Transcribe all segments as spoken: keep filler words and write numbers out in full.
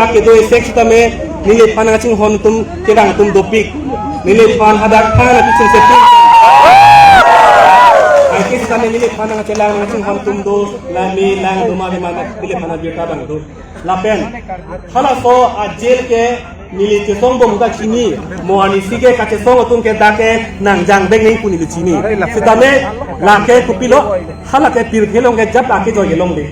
Kedo esek sitame neliphan nangchinghon atum kedang atum dopik. Neliphan hadak than atum sungsepi. Aike sitame neliphan nangchelang nangchinghon atum do, lami lang doma bima neliphan abirta bang do. Lapen halaso a-jail ke neli chesong bom ta chini, mo anisi ke kachesong atum ke dak ke nangjang beng neng pu neli chini. Sitame lake kopilo, halake pirthe along ke jap lake joy along de.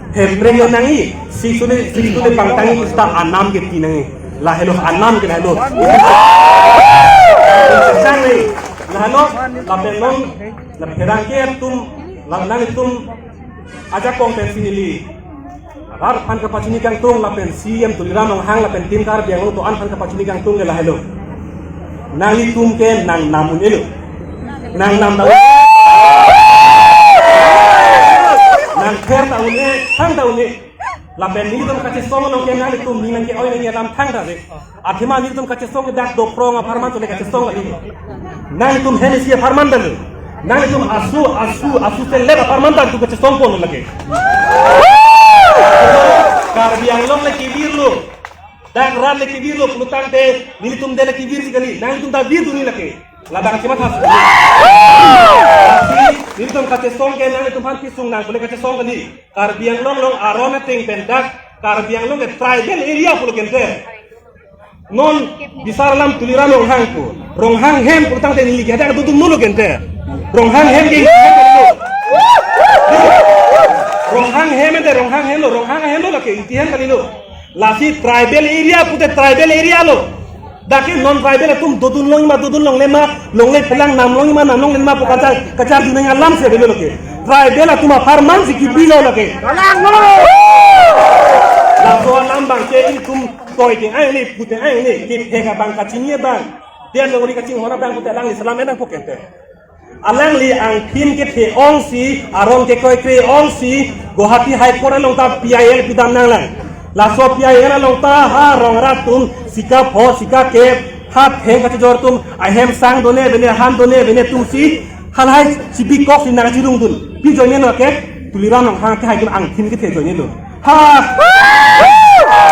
Hemprek lo nangji, sisuli, sisuli pangtangji sita anam ke ti nangji. Lahelo anam ke lahelo. Sang nangji. Lahelo, lapen long, la pherangke atum, la nangtum, ajakong pensi neli rat aphan kapachini kangtung lapen C E M Tuliram Ronghang lapen Team Karbi Anglong to-an aphan kapachini kangtung ke lahelo. Nanglitum ke nangnam un-elo. Nangnam ta un-e. Nangther ta un-e, thang ta un-e. Lapen nelitum kachesong along ke nanglitum ning nangke-oi nangji alam thang ta ave. Athema nelitum kachesong ke dak doprong apharman chole kachesong kali. Nanglitum hem isi apharman dam. Nanglitum asu, asu, asu selep apharman dam tu kachesong pon lake. Karbi Anglong le kevirlo. Dak rat le kevirlo, pulotangte nelitum de le kevirji kali. Nanglitum ta virdun neli lake. Labang chematha. Nelitum kachesong ke nanglitum aphan kesung nang pule kachesong kali. Karbi Anglong along aron ateng pen dak Karbi Anglong ke tribal area pulo kente. Non bisar alam Tuliram Ronghang pu. Ronghang hem pulotangte neli ke dak dodun mulo kente. Ronghang hem ke Ronghang hem ente Ronghang hem lo, Ronghang hem lo lake inti hem kalilo. Lasi tribal area pute tribal area lo. Dak ke non tribal atum dodun longji ma dodun longle ma, longle phelang nam longji ma nam longle ma pu kachar, kachardun nangji alam si avelo lake. Tribal atum apharman si kebilo lake. Laso alam abang ke ilitum toi ke ai ne, pute ai ne, kethek abang kachini abang. Dia nongri kachinghon abang pute alangli selam enang pu kente. Alangli angthin kethe ongsi, aron kekroikre ongsi, Guwahati High Court along ta P I L pidam nanglang. Laso P I L along ta ha rong rat atum, sika pho, sika kep, ha theng kachejor atum, ahem sang done, bene han done, bene atumsi, halahai chibi kok si nangchirungdun. Pi ajoine lo ke, Tuliram Ronghang ke hai atum angthin kethe ajoine lo. Ha!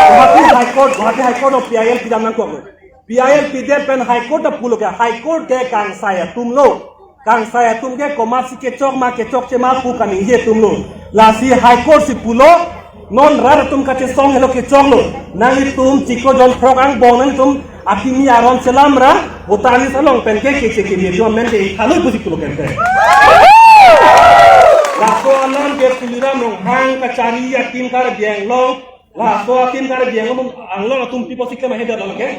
Guwahati High Court, Guwahati High Court along P I L pidam nangkok lo. P I L pidet pen High Court ta pulo ke, High Court ke kangsai atum lo. Kangsai atum ke komatsi kechok ma kechokche ma pu kaningje atum lo. Lasi High Court si pulo, non rat atum kachesong helo kechok lo. Nanglitum chiklo jon throk angbong nanglitum akimi aron chelam ra, voter list along pen ke keche keme atum amen ke ikha lo pusi pulo kente. Laso alam ke Tuliram Ronghang kachari a-Team Karbi Anglong, laso a-Team Karbi Anglong, Anglong atum pi pusi klem ahe det lo ke?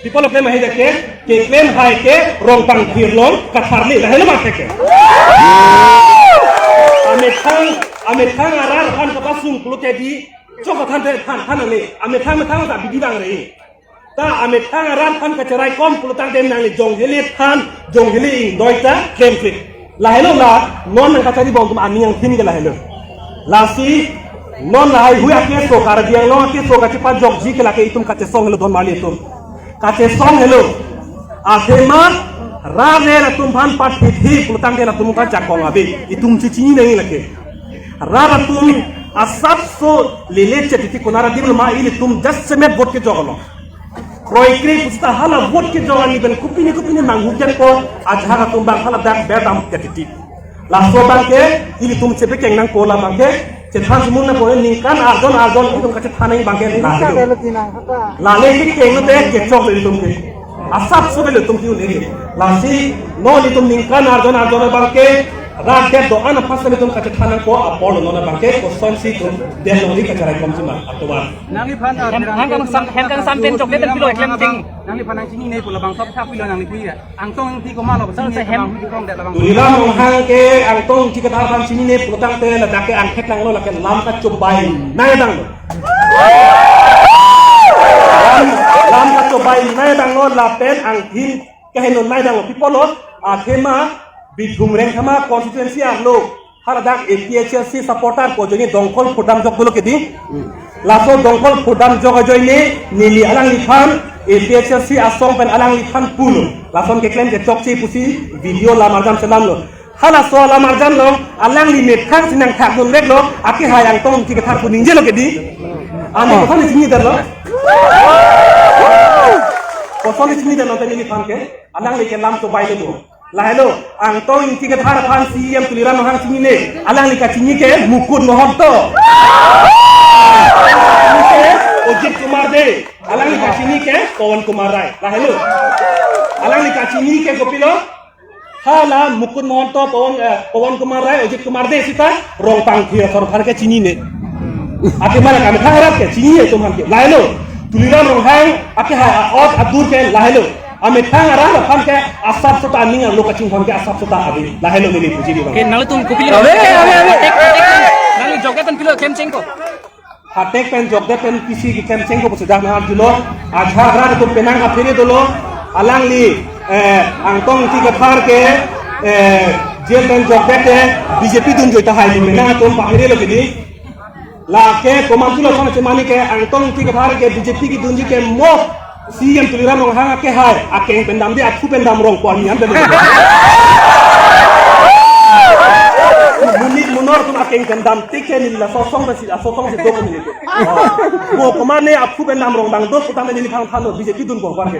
Pi pulo klem ahe det ke? Keklem hai ke rong pangthir along katharli, lahelo ma ke. Amethang, amethang arat aphan kapasung pulote di, chok than te than, than ale, amethang methang ta bidi dang re. Ta amethang arat aphan kacheraikom pulotangte nangli jongheli than, jongheli ingdoi ta klemkle. Lahelo la, non nangkachari bom atum aning angthin ke lahelo. Lasi, non lahai hui akeso, Karbi Anglong akeso kachepajokji ke lake itum kachesong helo don mali itum. Kachesong helo. Athema, rat le latum aphan pathithi pulotangte latum kajakong ave. Itum chechini nangji lake. Rat atum asapso lele chetiti konat adim lo ma ilitum jasemet vote kejok lo. Kroikre pusita hala vote kejok ani pen kopine kopine manghu jen ko ajahak atum abang hala dak berdam chetiti. Laso abang ke ilitum chepekeng nangkok la abang ke chethan sumun nangkok ningkan arjon arjon itum kachethan nangji abang ke la. Lale kekeng lo te kechok lo itum ke. Asapso ke lo itum ke un-e. Lasi non itum ningkan arjon arjon abang ke rat ke do-an aphan sitame itum kachethan nangkok apor lo non abang ke kosonsi itum den longri kacheraikomji ma atovar. Nangliphan, ah, Hem, hem kang sam, hem kang sam pen chocolate pen pilo eklem ting. Nangliphan nangchinine pu labangso aputhak pilo nangli pu ya. Angtong ingti komat lo, sir, sir, hem. Labang hu dikrong det labang. Tuliram Ronghang ke angtong ingti kathar aphan chinine pulotangte ladak ke angkhet nanglo lake lam kachobai nai dang lo. Lam, lam kachobai nai dang lo lapen angthin kaheno nai dang lo. Pi pulo, athema Bithung Rengkhama constituency arlo haladak A P H L C supporter ko ajoine dongkol phodam jok dolo ke di. Laso dongkol phodam jok ajoine neli alangliphan A P H L C asong pen alangliphan pulo. Lason keklem kechokche pusi video lam arjam selam lo. Halaso lam arjam lo, alangli methang si nangthakdun vek lo, akehai angtong ingti kathar pu ningjelo ke di. Ani koson chinidetlo? Koson chinidetlo tadi neliphan ke? Alangli ke lam chobai lo. Lahelo, Angtong Ingti Kathar aphan C E M Tuliram Ronghang chinine. Alangli kachini ke Mukut Mahanta. Alangli kachini ke Ajit Kumar Dey. Alangli kachini ke Pawan Kumar Rai. Lahelo. Alangli kachini ke kopilo? Hala Mukut Mahanta, Pawan, eh, Pawan Kumar Rai, Ajit Kumar Dey sita Rongpangthi asor aphan ke chinine. Ake mana kami thang arat ke chinine atum aphan ke. Lahelo. Tuliram Ronghang ake hai a-ot adur ke lahelo. Amethang arat aphan ke asap sota aning, arlo kachingthon ke asap sota ave. Lahelo neli puji di bang. Ke nangtum kopilo? Ave, ave, ave. Atek, atek, nangli jokdet pen pilo kemcheng ko? Atek pen jokdet pen pisi kekhemcheng ko pusi dak nang arjulo. Ajahak rat atum penang aphere dolo. Alangli, eh, Angtong Ingti Kathar ke, eh, jail pen jokdet ke B J P dunjoi tahai, penang atum aphere lo kedi. Lake komantu lo sana cemani ke Angtong Ingti Kathar ke B J P kedunji ke mo C E M Tuliram Ronghang ake hai, akeng pen damde, aphu pen dam rong ko ani an pen. Monit monor atum akeng pen dam tik ke neli la sosong si, asosong si do ko neli ke. Bo komane aphu pen dam rong bang do kutame neli phang phang do B J P dun bong bang ke.